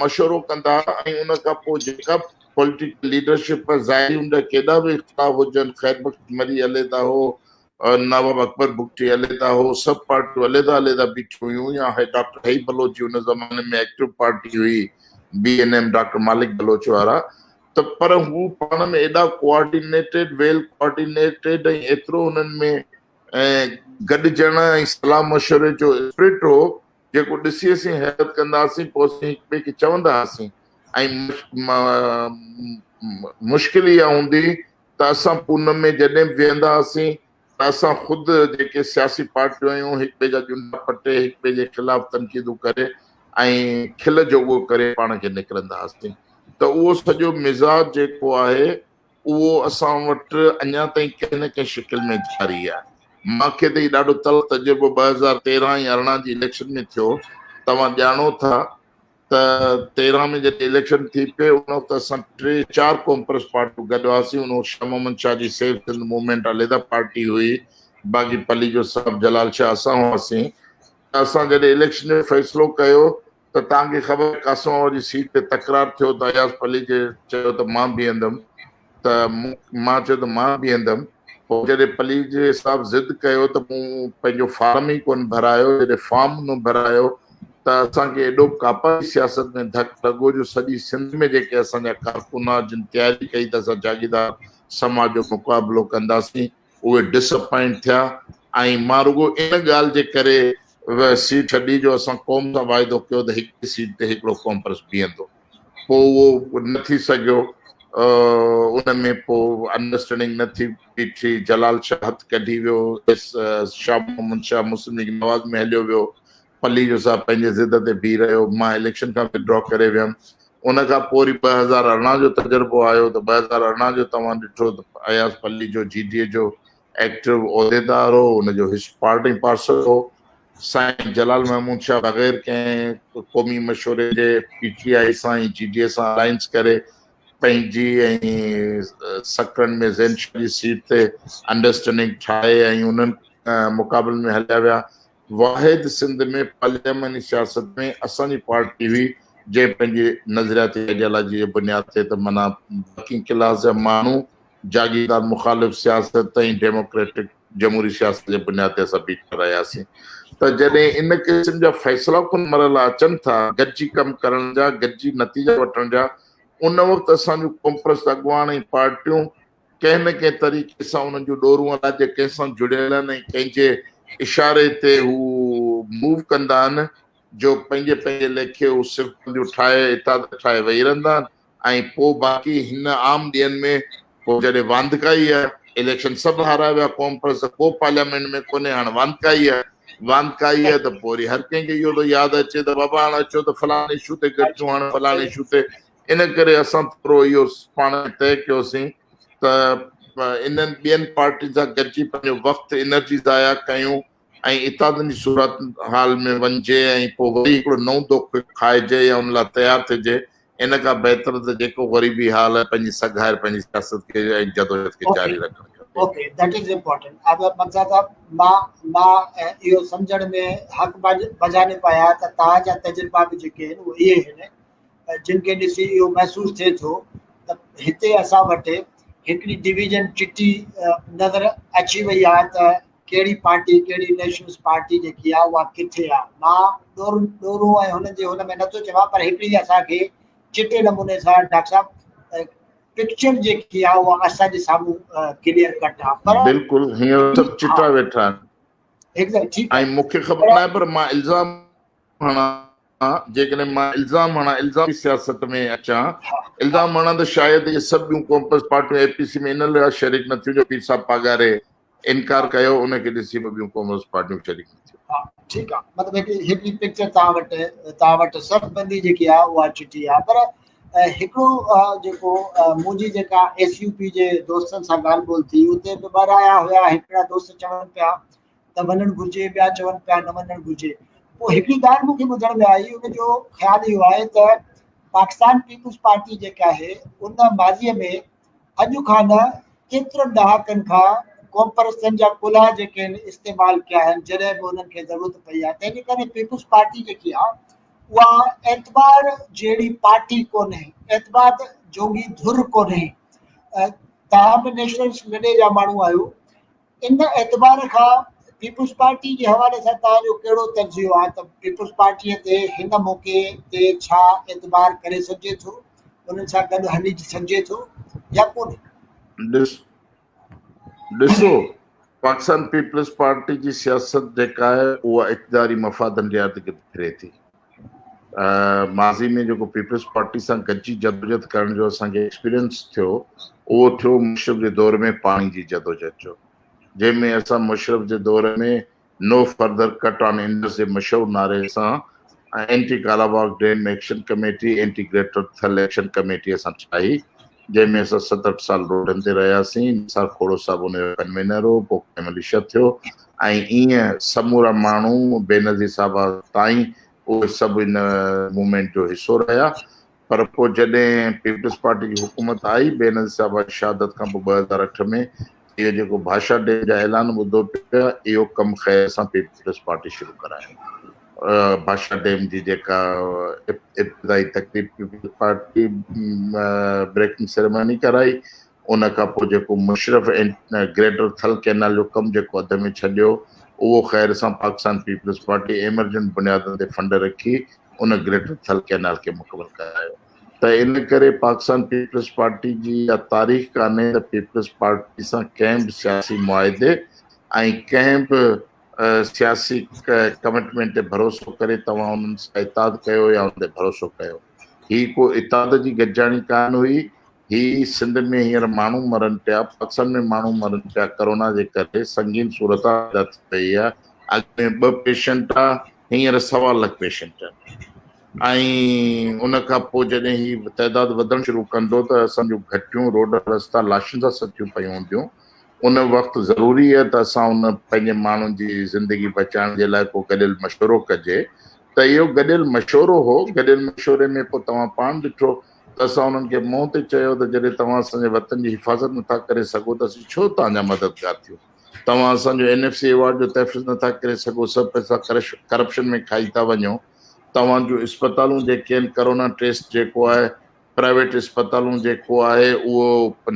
مشورو ڪندا ۽ ان کان پوء جيڪا پوليٽيڪل ليڊرشپ ظاهري ان جا ڪيڏا به اختلاف هجن خير بخش مري عليحده هو نواب اڪبر بگٽي عليحده هو، سڀ پارٽيون عليحده عليحده بيٺيون هيون يا ڊاڪٽر حئي بلوچ جي ان زماني ۾ ايڪٽو پارٽي هئي B N M doctor Malik Baloch وارا ته پر هو پاڻ ۾ ايڏا ڪوآرڊينيٽيڊ ويل ڪوآرڊينيٽيڊ ۽ ايترو انهن ۾ گڏجڻ ۽ صلاح مشوري جو اسپرٽ هو جيڪو ڏسي اسين حيرت ڪندا هئاسين پوء اسين هڪ ٻئي کي چوندا هئاسين ۽ مشڪل اها هوندي ته اسان پوني ۾ جڏهن به ويهندا هئاسين ته اسان خود جيڪي سياسي پارٽيون هيون هڪ ٻئي جا ڄنڊا پٽي هڪ ٻئي جي خلاف تنقيدون ڪري ۽ کل جوڳو ڪري پاڻ کي نڪرندا هئاسين ته اهو سڄو مزاج جيڪو آهي اهو اسان وٽ اڃا تائين ڪنهن نه ڪنهن شڪل ۾ جاري آهي. مان کي ته هي ڏاڍو تلخ تجربو 2013 ۽ 18 جي اليڪشن ۾ ٿيو توهان ڄاڻو ٿا ته 13 ۾ جڏهن اليڪشن ٿي پئي ان وقت اسان ٽي چار قومپرست پارٽيون گڏ هئاسين ان وقت شاهه محمد شاهه جي سيو سنڌ موومينٽ عليحده پارٽي هئي باقي پليجو صاحب جلال شاهه اسان هئاسين ته اسان جڏهن اليڪشن جو فيصلو ڪيو ته توهان کي خبر قاسم آباد جي سيٽ تي تڪرار ٿيو ته اياز پليجي چيو ته مان بيهندم ته مان چيو ته مان بيهندم، پوء جڏهن پليجي صاحب ضد ڪيو ته مون پنهنجو فارم ئي ڪونه ڀرايو، جڏهن فارم نه ڀرايو ته اسان کي ايڏو ڪاپاري سياست ۾ ڌڪ لڳو جو سڄي سنڌ ۾ جيڪي اسان جا ڪارڪن ها جن تياري ڪئي ته اسان جاگيردار سماج جو مقابلو ڪنداسين اهي ڊس اپائنٽ ٿيا ۽ مان رڳو ان ڳالهه جي ڪري سيٽ ڇڏي جو اسان قوم سان واعدو ڪيو ته هڪ سيٽ تي هڪڙو قومپرست بيهندو. پوء اهو نه ٿي سگهيو، ان ۾ پوء انڊرسٽينڊنگ نه ٿي بيٺي، جلال شاهه هٿ ڪڍي ويو، شاهه محمد شاهه مسلم ليگ نواز ۾ هليو ويو، پليجو صاحب پنهنجي ضد تي بيهي رهيو، مان اليڪشن کان ودڊرا ڪري ويم، ان کان پوء وري 2018 جو تجربو آيو ته 2018 جو توهان ڏٺو ته اياز پليجو جي ڊي اي جو ايڪٽو عهديدار هو، ان جو حصو پارٽ ۽ پارسل هو، سائين جلال محمود شاهه بغير ڪنهن قومي مشوري جي پي ٽي آء سان ۽ جي ڊي اي سان الائنس ڪري پنهنجي ۽ سڪرنڊ ۾ زين شاهه جي سيٽ تي انڊرسٽينڊنگ ٺاهي ۽ انهن مقابلن ۾ هليا ويا. واحد سنڌ ۾ پارلياماني سياست ۾ اسان جي پارٽي هئي جنهن پنهنجي نظرياتي آئيڊيالاجي جي بنياد تي ته معنيٰ ورڪنگ ڪلاس جا ماڻهو جاگيردار مخالف سياست ۽ ڊيموڪريٽڪ جمهوري سياست جي بنياد تي اسان بيٺا رهياسين ته جڏهن ان قسم جا فيصلا ڪن مرحلا اچن ٿا گڏجي ڪم ڪرڻ جا گڏجي نتيجا وٺڻ جا ان وقت اسان جون قومپرست اڳواڻ ۽ پارٽيون ڪنهن نه ڪنهن طريقي سان انهن جون ڏورون الاجي ڪنهن سان جڙيل آهن ۽ ڪنهن جي اشاري تي هو موو ڪندا آهن جو پنهنجي پنهنجي ليکي هو صف بنديون ٺاهي اتحاد ٺاهي ويهي رهندا آهن. ۽ پوء باقي هن عام ڏينهن ۾ پوء جڏهن واندڪائي آهي، اليڪشن سڀ هارائي ويا، قوم پرست ڪو پارليامينٽ ۾ ڪونهي، هاڻ واندڪائي آهي، واندڪائي آهي ته پوء وري هر ڪنهن کي اهو ٿو ياد اچي ته بابا هاڻ اچو ته فلاڻي اشو تي گڏجون، هاڻ فلاڻي اشو تي، ان ڪري اسان ٿورو اهو پاڻ ۾ طئي ڪيوسين ته انهن ٻين پارٽين سان گڏجي پنهنجو وقت انرجي ضايع ڪيون ۽ اتحادن جي صورت حال ۾ وڃجي ۽ پوء وري هڪڙو نئون دوک کائجي يا ان لاء تيار ٿجي، ان کان بهتر ته جيڪو غريبي حال آهي پنهنجي سگهه آهر پنهنجي سياست کي ۽ جدوجهد کي جاري رکڻ کپي. Okay that is important Agha Mirza sahib مان مان اهو سمجهڻ ۾ حق بجانب آهيان ته توهان جا تجربا به جيڪي آهن اهي اهي آهن جن کي ڏسي اهو محسوس ٿئي ٿو ته هتي اسان وٽ هڪڙي ڊويزن چٽي نظر اچي وئي آهي ته ڪهڙي پارٽي ڪهڙي نيشنلسٽ پارٽي جيڪي آهي اها ڪٿي آهي مان ڏور ڏورو ۽ هن جي هن ۾ نٿو چوان پر هڪڙي اسان کي چٽي نموني سان ڊاڪٽر صاحب پڪچر جيڪي آهي اها اسان جي سامهون ڪليئر ڪٽ آهي پر بلڪل هينئر سڀ چٽا ويٺا آهن هڪدم ٺيڪ ۽ مون کي خبر ناهي پر مان الزام هڻان جيڪڏهن مان الزام هڻان الزام جي سياست ۾ اچان الزام هڻان ته شايد اهي سڀ ٻيون قومپرست پارٽيون اي پي سي ۾ ان لاء شريڪ نه ٿيون جو پير صاحب پاڳاري انڪار ڪيو ان کي ڏسي به ٻيون قومپرست پارٽيون شريڪ نه ٿيون. ها ٺيڪ آ مطلب هڪڙي هڪڙي پڪچر توهان وٽ توهان وٽ صف بندي جيڪي آ اها چٽي آ پر هڪڙو جيڪو منهنجي جيڪا ايس يو پي جي دوستن سان ڳالهه ٻولهه ٿي اتي به ٻه رايا هيا هڪڙا دوست چون پيا ته وڃڻ گهرجي ٻيا چون پيا نه وڃڻ گهرجي پوء هڪڙي ڳالهه مون کي ٻڌڻ ۾ آئي ان جو خيال اهو آهي ته پاڪستان پيپلز پارٽي جيڪا آهي ان ماضي ۾ اڄ کان نه ڪيترن ڏهاڪن کان قومپرستن جا ڪلها جيڪي آهن استعمال ڪيا آهن جڏهن به انهن کي ضرورت پئي آهي تنهن جي ڪري پيپلز پارٽي جيڪي آهي اها اعتبار جهڙي پارٽي ڪونهي اعتبار جوڳي ڌر ڪونهي توهان به نيشنلسٽ لڏي جا ماڻهو آهيو ان اعتبار کان پيپلز پارٽي جي حوالي سان توهان جو ڪهڙو تجزيو آهي ته پيپلز پارٽيء تي هن موقعي تي ڇا اعتبار ڪري سگهجي ٿو، انهن سان گڏ هلي سگهجي ٿو يا ڪونهي؟ ڏسو، پاڪستان پيپلز پارٽي جي سياست جيڪا آهي اها اقتداري مفادن جي ارد گرد ڦري ٿي. ماضي ۾ جيڪو پيپلز پارٽي سان گڏجي جدوجھد ڪرڻ جو اسان کي ايڪسپيرينس ٿيو اهو ٿيو مشرف جي دور ۾ پاڻي جي جدوجھد جو جنهن ۾ اسان مشرف جي دور ۾ no further cut on Indus جي مشهور نعري سان anti Kalabagh dam action committee anti greater Thal action committee اسان ٺاهي جنهن ۾ اسان ست اٺ سال روڊن تي رهياسين نثار کوڙو صاحب ان جو ڪنوينر هو پوء قائم علي شاهه ٿيو ۽ ايئن سمورا ماڻهو بينظير صاحبه تائين اهي سڀ ان موومينٽ جو حصو رهيا پر پوء جڏهن پيپلز پارٽي جي حڪومت آئي بينظير صاحبه جي شهادت کان پوء 2008 ۾ اهو جيڪو ڀاشا ڊيم جا اعلان ٻڌو پيا اهو ڪم خير سان پيپلز پارٽي شروع ڪرايو ڀاشا ڊيم جي جيڪا ابتدائي تقريب پيپلز پارٽي بريڪنگ سيريمني ڪرائي ان کان پوء جيڪو مشرف گريٽر ٿل ڪئنال جو ڪم جيڪو اڌ ۾ ڇڏيو اهو خير سان پاڪستان پيپلز پارٽي ايمرجنٽ بنيادن تي فنڊ رکي ان گريٽر ٿل ڪئنال کي مڪمل ڪرايو ته ان ڪري پاڪستان پيپلز پارٽي جي اها تاريخ ڪانهي ته پيپلز پارٽي سان ڪنهن به سياسي معاهدي ۽ ڪنهن به سياسي ڪمٽمينٽ تي ڀروسو ڪري توهان انهن سان اتحاد ڪيو يا ان تي ڀروسو ڪيو هي ڪو اتحاد جي گڏجاڻي ڪانه هئي هي سنڌ ۾ هينئر ماڻهو مرن پيا، پاڪستان ۾ ماڻهو مرن پيا ڪرونا جي ڪري سنگين صورتحال پيدا ٿي پئي آهي، اڳ ۾ ٻه پيشنٽ ها هينئر سوا لک پيشنٽ آهن ۽ ان کان پوء جڏهن هي تعداد وڌڻ شروع ڪندو ته اسان جون گهٽيون روڊ رستا لاشن سان ستيون پيون هونديون ان وقت ضروري آهي ته اسان ان پنهنجي ماڻهن جي زندگي بچائڻ جي لاء ڪو گڏيل مشورو ڪجي ته اهو گڏيل مشورو هو گڏيل مشوري ۾ پوء توهان پاڻ ڏٺو ته اسان انهن کي منهن تي چيو ته جڏهن توهان اسان جي وطن جي حفاظت نٿا ڪري سگهو ته اسين ڇو توهان جا مددگار ٿيون؟ توهان اسان جو اين ايف سي ايوارڊ جو تحفظ نٿا ڪري سگهو، سڀ پئسا ڪرپشن ۾ کائي ٿا وڃو، توهان جون اسپتالون جيڪي آهن ڪرونا ٽيسٽ جيڪو آهي پرائيويٽ اسپتالون جيڪو آهي اهو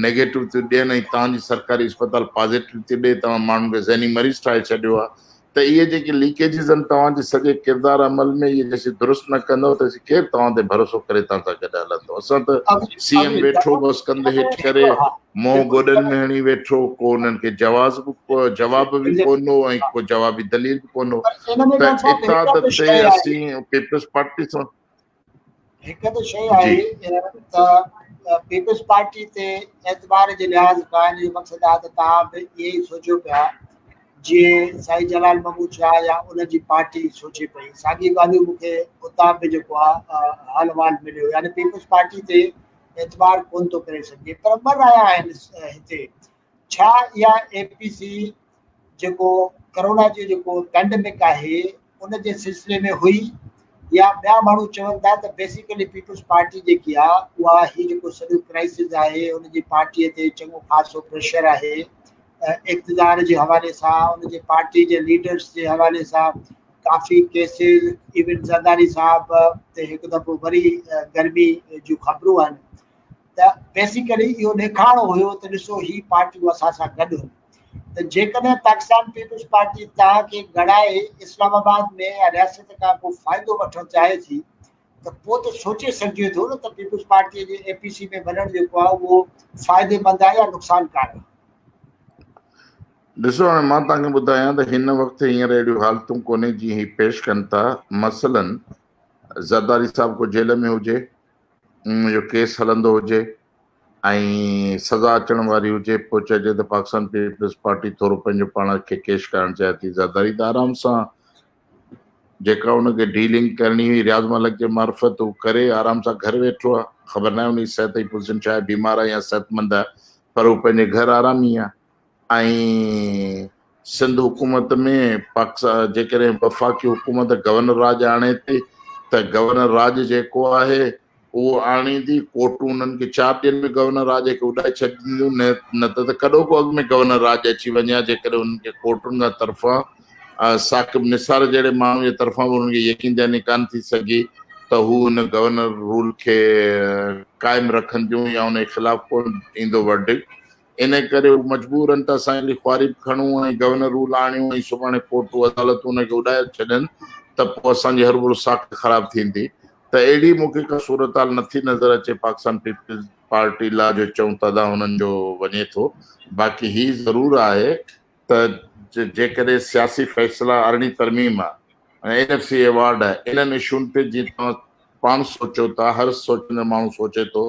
نيگيٽو ٿيون ڏين ۽ توهان جي سرڪاري اسپتال پازيٽو ٿي ڏي، توهان ماڻهن کي ذهني مريض ٺاهي ڇڏيو آهي ته اهي جيڪي ليڪيجز آهن توهان جي سڄي ڪردار عمل ۾ اهي جيسين درست نه ڪندؤ تيسين ڪير توهان تي ڀروسو ڪري توهان سان گڏ هلندو اسان ته سي ايم ويٺو بس ڪنڌ هيٺ ڪري منهن گوڏن ۾ هڻي ويٺو ڪو انهن کي جواز به جواب به ڪونه هو ۽ ڪو جوابي دليل به ڪونه هو ته اتحاد تي اسين پيپلز پارٽي سان. هڪ ته شيء آهي ته پيپلز پارٽي تي اعتبار جي لحاظ کان ان جو مقصد آهي ته توهان به ائين ئي سوچيو پيا جيئن سائين جلال محمود شاهه يا ان جي پارٽي سوچي پئي. ساڳي ڳالهيون مون کي اتان به جيڪو آهي حال احوال مليو، يعني پيپلز پارٽي تي اعتبار ڪونه ٿو ڪري سگهجي. پر ٻه رايا آهن هتي، ڇا اها اي پي سي جيڪو ڪرونا جو جيڪو پينڊمڪ آهي ان جي سلسلي ۾ هئي، يا ٻيا ماڻهو چون ٿا ته بيسيڪلي پيپلز پارٽي جيڪي آهي اها هي جيڪو سڄو ڪرائسز آهي ان جي پارٽي تي چڱو خاصو پريشر آهي اقتدار جي حوالي سان، ان جي پارٽي جي ليڊرز جي حوالي سان ڪافي ڪيسز، ايون زرداري صاحب تي هڪ دفعو وري گرمي جون خبرون آهن، ته بيسيڪلي اهو ڏيکارڻو هيو ته ڏسو هي پارٽيون اسان سان گڏ هيون. ته جيڪڏهن پاڪستان پيپلز پارٽي توهان کي گڙائي اسلام آباد ۾ يا رياست کان ڪو فائدو وٺڻ چاهي ٿي ته پوء ته سوچي سگهجي ٿو نه ته پيپلز پارٽي جي اي پي سي ۾ وڃڻ جيڪو آهي اهو فائديمند آهي يا نقصانڪار آهي. ڏسو هاڻي مان توهان کي ٻڌايان ته هن وقت هينئر اهڙيون حالتون ڪونهي جيئن هي پيش ڪن ٿا. مثلاً زرداري صاحب ڪو جيل ۾ هجي، ان جو ڪيس هلندو هجي ۽ سزا اچڻ واري هجي، پوء چئجي ته پاڪستان پيپلز پارٽي ٿورو پنهنجو پاڻ کي ڪيش ڪرڻ چاهي ٿي. زرداري ته آرام سان جيڪا ان کي ڊيلنگ ڪرڻي هئي رياض ملڪ جي معرفت هو ڪري آرام سان گهر ويٺو آهي. خبر ناهي ان جي صحت جي پوزيشن ڇا آهي، بيمار آهي يا صحتمند آهي، پر هو پنهنجي گهر آرامي آهي. ۽ سنڌ حڪومت ۾ پاڪستان جيڪڏهن وفاقي حڪومت گورنر راڄ آڻي ٿي ته گورنر راڄ جيڪو آهي اهو آڻيندي، ڪورٽون انهن کي 4 ڏينهن ۾ گورنر راڄ کي اڏائي ڇڏينديون، نه ته ته ڪڏهوڪو اڳ ۾ گورنر راڄ اچي وڃي ها جيڪڏهن انهن کي ڪورٽن کان طرفان ثاقب نثار جهڙي ماڻهو جي طرفان به انهن کي يقين دهاني ڪانه ٿي سگهي ته هو ان گورنر رول کي قائم رکنديون يا ان جي خلاف ڪونه ايندو ورڊڪٽ. ان ڪري هو مجبور آهن ته اسان اهڙي خواري به کڻون ۽ گورنر رول آڻيون ۽ سڀاڻي ڪورٽون عدالتون ان کي اڏائي ڇڏين ته پوء اسان جي هروڀرو ساک خراب ٿيندي ته اهڙي مون کي ڪا صورتحال نٿي نظر اچي پاڪستان پيپلز پارٽي لا جو چئون ته ادا هنن جو وڃي ٿو باقي هي ضرور آهي ته جيڪڏهن سياسي فيصلا ارڙهين ترميم ۽ اين ايف سي ايوارڊ انهن اشون تي جيئن توهان پاڻ سوچيو ٿا هر سوچندڙ ماڻهو سوچي ٿو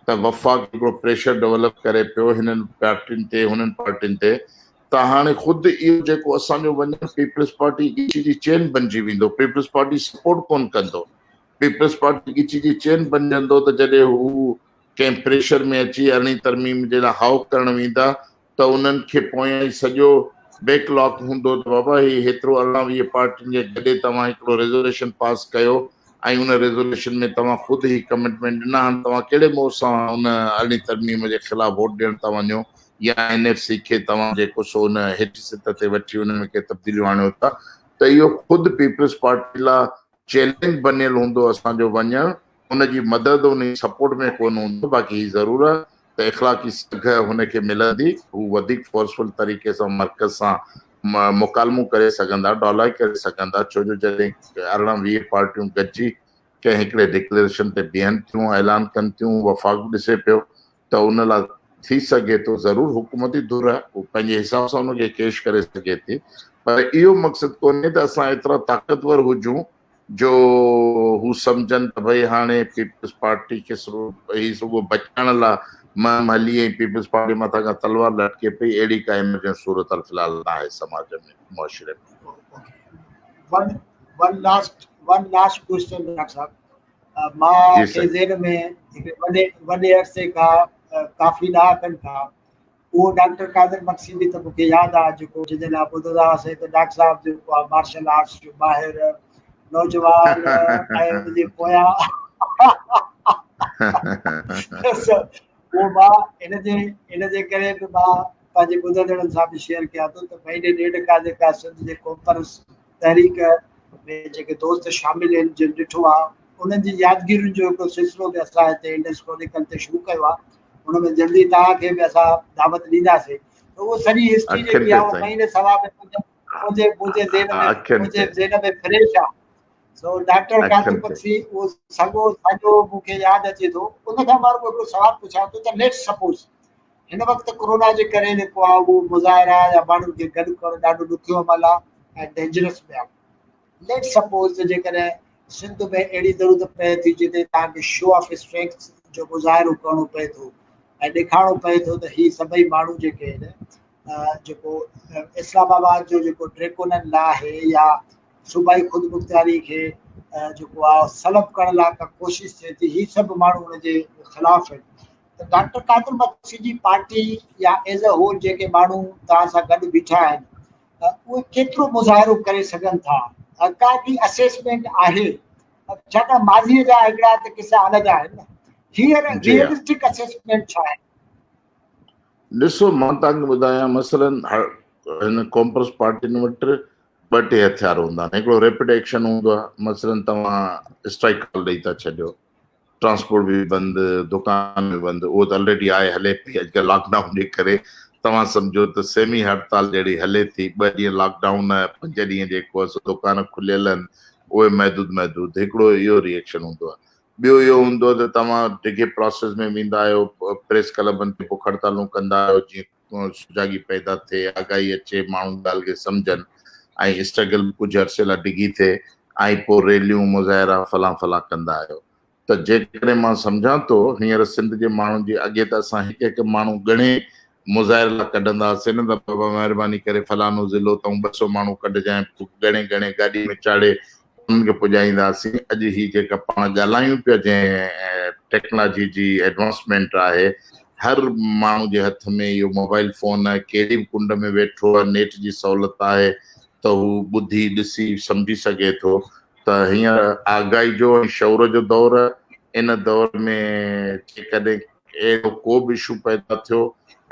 ته وفاق هڪڙو پريشر ڊولپ ڪري پيو هنن پارٽين تي هنن پارٽين تي ته هاڻي خود اهو جيڪو اسان جو وڃڻ پيپلز پارٽي ڳچي جي چين بنجي ويندو، پيپلز پارٽي سپورٽ ڪون ڪندو، پيپلز پارٽي ڳچي جي چين بنجندو ته جڏهن هو ڪنهن پريشر ۾ اچي ارڙهين ترميم جي لاء هائو ڪرڻ ويندا ته انهن کي پويان ئي سڄو بيڪ لاڪ هوندو ته بابا هي هيترو 18 20 پارٽين جي گڏي توهان هڪڙو ريزوليشن پاس ڪيو ۽ ان ريزوليشن ۾ توهان خود هي ڪمٽمينٽ ڏنا هاڻ توهان ڪهڙي منهن سان ان ارڙهين ترميم جي خلاف ووٽ ڏيڻ ٿا وڃو يا اين ايف سي کي توهان جيڪو سو ان هيٺ سطح تي وٺي ان ۾ ڪي تبديليون آڻيو ٿا ته اهو خود پيپلز پارٽي لا چئلينج بنيل هوندو اسان جو وڃڻ ان جي مدد ان جي سپورٽ ۾ ڪونه هوندو باقي هي ضرور آهي ته اخلاقي سگهه هن کي ملندي هو وڌيڪ فورسفل طريقي سان مرڪز سان مڪالمو ڪري سگهندا ڊالائي ڪري سگهندا ڇو جو جڏهن 18 20 پارٽيون گڏجي ڪنهن هڪڙي ڊڪليريشن تي بيهن ٿيون اعلان ڪن ٿيون وفاق به ڏسي پيو ته ان لاء ٿي سگهي ٿو ضرور حڪومتي ڌر هو پنهنجي حساب سان ان کي ڪيش ڪري سگهي ٿي پر اهو مقصد ڪونهي ته اسان ايترا طاقتور هجون جو هو سمجهن ته ڀئي هاڻي پيپلز پارٽي کي هي رڳو بچائڻ لاء مهم هلي ۽ پيپلز پارٽي مٿان کان تلوار لٽڪي پئي اهڙي ڪا ايمرجنٽ صورتحال في الحال ناهي سماج ۾ معاشري ۾. One last one last question doctor صاحب مان کي ذهن ۾ هڪ وڏي وڏي عرصي کان ڪافي ڏهاڪن کان اهو ڊاڪٽر قادر مگسي به ته مون کي ياد آهي جيڪو جنهن جي لاء ٻڌندا هئاسين ته ڊاڪٽر صاحب جيڪو آهي مارشل آرٽس جو ماهر نوجوان ۽ ان جي پويان اهو مان ان جي ڪري به مان پنهنجي ٻڌندڙن سان به شيئر ڪيان ٿو ته مهيني ڏيڍ کان جيڪا سنڌ جي قومپرست تحريڪ ۾ جيڪي دوست شامل آهن جن ڏٺو آهي انهن جي يادگيرين جو هڪ سلسلو به اسان هتي انڊس ڪرونيڪل تي شروع ڪيو آهي ان ۾ جلدي توهان کي به اسان دعوت ڏينداسين ته اهو سڄي هسٽري جيڪي آهي اهو مهيني سوا ۾ منهنجي منهنجي ذهن ۾ منهنجي ذهن ۾ فريش آهي سو ڊاڪٽر قادر بخشي اهو سڳو ساڳيو مون کي ياد اچي ٿو. ان کان مان رڳو هڪڙو سوال پڇان ٿو ته ليٽس سپوز هن وقت ڪورونا جي ڪري جيڪو آهي اهو مظاهرا يا ماڻهن کي گڏ ڪرڻ ڏاڍو ڏکيو عمل آهي ۽ ڊينجرس به آهي. ليٽس سپوز ته جيڪڏهن سنڌ ۾ اهڙي ضرورت پئي ٿي جتي توهان کي شو آف اسٽرينٿ جو مظاهرو ڪرڻو پئي ٿو ۽ ڏيکارڻو پئي ٿو ته هي سڀئي ماڻهو جيڪي آهن جيڪو اسلام آباد جو جيڪو ڊريڪونن لا آهي يا صوبائي خود مختياري کي جيڪو آهي سلب ڪرڻ لاء ڪا ڪوشش ٿئي ٿي، هي سڀ ماڻهو ان جي خلاف آهن. ته ڊاڪٽر قادر مگسي جي پارٽي يا ايز اي هول جيڪي ماڻهو توهان سان گڏ بيٺا آهن اهي ڪيترو مظاهرو ڪري سگهن ٿا؟ ڪا به اسيسمينٽ آهي؟ ڇاڪاڻ ماضيء جا هڪڙا ته قصا الڳ آهن نه، هينئر ريئلسٽڪ اسيسمينٽ ڇا آهي؟ ڏسو مان توهان کي ٻڌايان مثلاً هن قومپرست پارٽين وٽ ٻه ٽي هٿيار هوندا آهن. هڪڙو ريپڊ ايڪشن هوندو آهي، مثلاً توهان اسٽرائيڪ ڪال ڏئي ٿا ڇڏيو، ٽرانسپورٽ به بند، دڪان به بند، اهو ته الريڊي آهي هلي پئي اڄڪلهه لاڪ ڊائون جي ڪري توهان سمجهو ته سيمي هڙتال جهڙي هلي ٿي، ٻه ڏينهن لاڪ ڊائون آهي، پنج ڏينهن جيڪو آهي سو دڪان کليل آهن اهي محدود محدود، هڪڙو اهو ري ايڪشن هوندو آهي. ٻيو اهو هوندو آهي ته توهان ڊگهي پراسيس ۾ ويندا آهيو، پريس ڪلبن تي بک هڙتالون ڪندا آهيو جيئن سجاڳي پيدا ٿئي، آگاهي اچي، ماڻهو ڳالهه کي سمجهن ۽ اسٽرگل به ڪجهه عرصي لاء ڊگهي ٿئي ۽ پوء ريليون، مظاهرا فلان فلان ڪندا آهيو. ته جيڪڏهن مان سمجهان ٿو هينئر سنڌ جي ماڻهن جي اڳي ته اسان هڪ هڪ ماڻهو ڳڻي مظاهري لاء ڪڍندا هئاسين نه ته بابا مهرباني ڪري فلانو ضلعو تون ٻه سو ماڻهو ڪڍجانء پوء ڳڻي ڳڻي گاڏي ۾ چاڙهي انهن کي پڄائيندا هئاسين. اڄ هي جيڪا پاڻ ڳالهايون پيا جنهن ٽيڪنالاجي جي ايڊوانسمينٽ آهي هر ماڻهو جي هٿ ۾ اهو موبائل فون آهي ڪهڙي به ڪنڊ ۾ ويٺو آهي نيٽ جي سهولت آهي ته هو ٻڌي ڏسي سمجهي سگهي ٿو ته هينئر آگاهي جو ۽ شعور جو دور آهي ان دور ۾ جيڪڏهن اهڙو ڪو به اشو پيدا ٿيو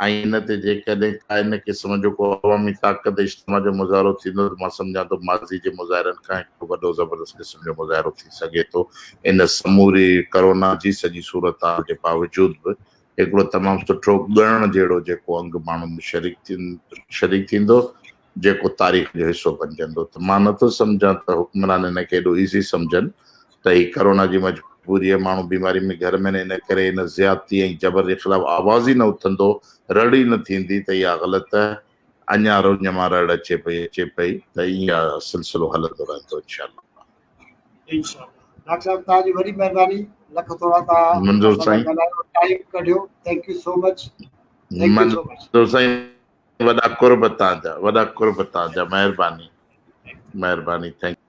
۽ ان تي جيڪڏهن ڪا ان قسم جو ڪو عوامي طاقت اجتماع جو مظاهرو ٿيندو ته مان سمجهان ٿو ماضي جي مظاهرن کان هڪڙو وڏو زبردست قسم جو مظاهرو ٿي سگهي ٿو. ان سموري ڪرونا جي سڄي صورتحال جي باوجود به هڪڙو تمام سٺو ڳڻڻ جهڙو جيڪو انگ ماڻهن ۾ شريڪ شريڪ ٿيندو جيڪو تاريخ جو حصو بنجندو ته مان نٿو سمجهان ته حڪمران ان کي ايڏو ايزي سمجهن ته هي ڪرونا جي مجبوري آهي ماڻهو بيماري ۾ گهر ۾ آهن ان ڪري ان زيادتي ۽ جبر جي خلاف آواز ئي نه اٿندو رڙ ئي نه ٿيندي ته اها غلط آهي اڃا رڃ مان رڙ اچي پئي اچي پئي ته ايئن سلسلو هلندو رهندو انشاء الله. انشاء الله ڊاڪٽر صاحب توهان جي وڏي مهرباني لک ٿورا توهان منظور سائين ٽائيم ڪڍيو thank you so much منظور سائين وڏا قرب تان جا وڏا قرب تان جا مهرباني مهرباني thank.